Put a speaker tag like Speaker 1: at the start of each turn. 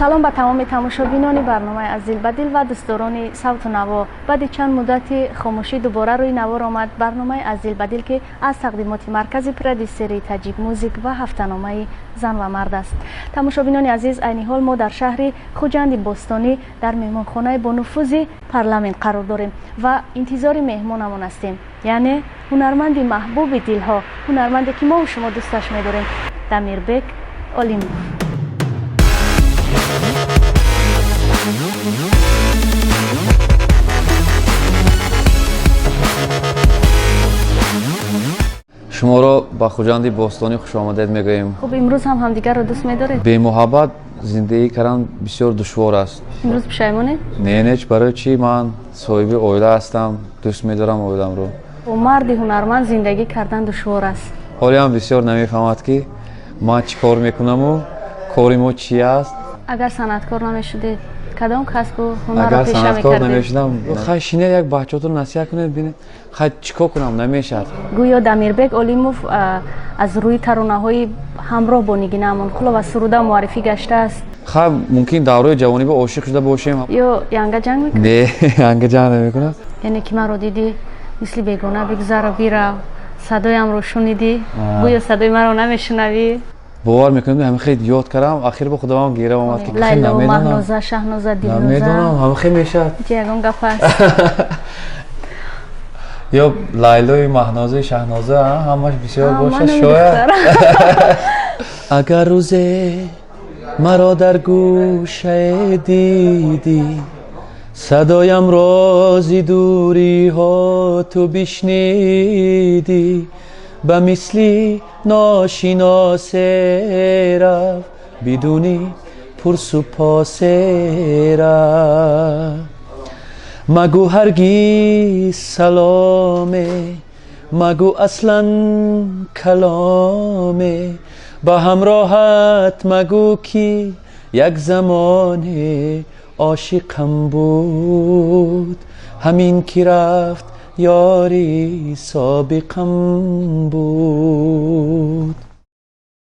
Speaker 1: Салом ба тамоми тамошобинони барномаи «Аз дил ба дил» ва дӯстдорони савту наво. Баъди чанд муддати хомӯшӣ дубора рӯи навор омад барномаи «Аз дил ба дил», ки аз тақдимоти маркази продюсерии «Таҷик Музик» ва ҳафтаномаи «Зан ва мард» аст. Тамошобинони азиз, айни ҳол мо дар шаҳри Хуҷанди бостонӣ дар меҳмонхонаи бонуфузи Парламент қарор дорем ва интизори меҳмонамон ҳастем, яъне ҳунарманди маҳбуби дилҳо, ҳунарманде ки мову шумо дӯсташ медорем, Дамирбек Олимов.
Speaker 2: Шуморо ба Хуҷанди бостонӣ хушомадед мегӯем.
Speaker 1: Хуб, имрӯз ҳам ҳамдигарро дӯст медоред?
Speaker 2: Бемуҳаббат зиндагӣ кардан бисёр душвор аст.
Speaker 1: Имрӯз пушаймонед?
Speaker 2: Не, не, барои чӣ? Ман соҳиби оила ҳастам, дӯст медорам оиламро.
Speaker 1: Бо марди ҳунарманд зиндагӣ кардан душвор аст.
Speaker 2: Ҳолиам бисёр намефаҳмад, ки ман чӣ кор мекунаму кори мо чи аст.
Speaker 1: Агар санъаткор намешудед, кадом касбу ҳунарро
Speaker 2: Агар
Speaker 1: пеша
Speaker 2: санъаткор
Speaker 1: мекардед?
Speaker 2: намешудам, хай, шинед, як бачаҳотро насиҳат кунед, бинед, хай, чӣ кор кунам, намешавад.
Speaker 1: Гӯё Дамирбек Олимов аз рӯи таронаҳои ҳамроҳ бо Нигина Амонқулова суруда муаррифӣ гаштааст.
Speaker 2: Хай, мумкин давраи ҷавонӣ ба ошиқ шуда бошем.
Speaker 1: Ё янга ҷанг мекунад?
Speaker 2: Не, янга ҷанг намекунад.
Speaker 1: Яъне ки маро дидӣ, мисли бегона бигзару бирав, садоямро шунидӣ, гӯё садои маро намешунавӣ.
Speaker 2: Бовар мекунем, ҳамин хел ёд кардам, ахир ба худованд гира омад, ки
Speaker 1: Лайло, Маҳноза, Шаҳноза, Дилноза.
Speaker 2: Намедонам, ҳамин хел мешавад.
Speaker 1: Ҷи ягон гап аст?
Speaker 2: Ё Лайлои, Маҳнозаи, Шаҳноза, ҳамаш бисёр бошад, шояд. Агар рӯзе маро дар гӯшае дидӣ, садоям рози дуриҳо ту бишнидӣ, ба мисли ношиносе рафт, бидуни пурсу посе рафт. Магӯ ҳаргиз саломе, магӯ аслан каломе, ба ҳамроҳат магӯ, ки як замоне ошиқам буд. Ҳамин ки рафт, ёри собиқам буд.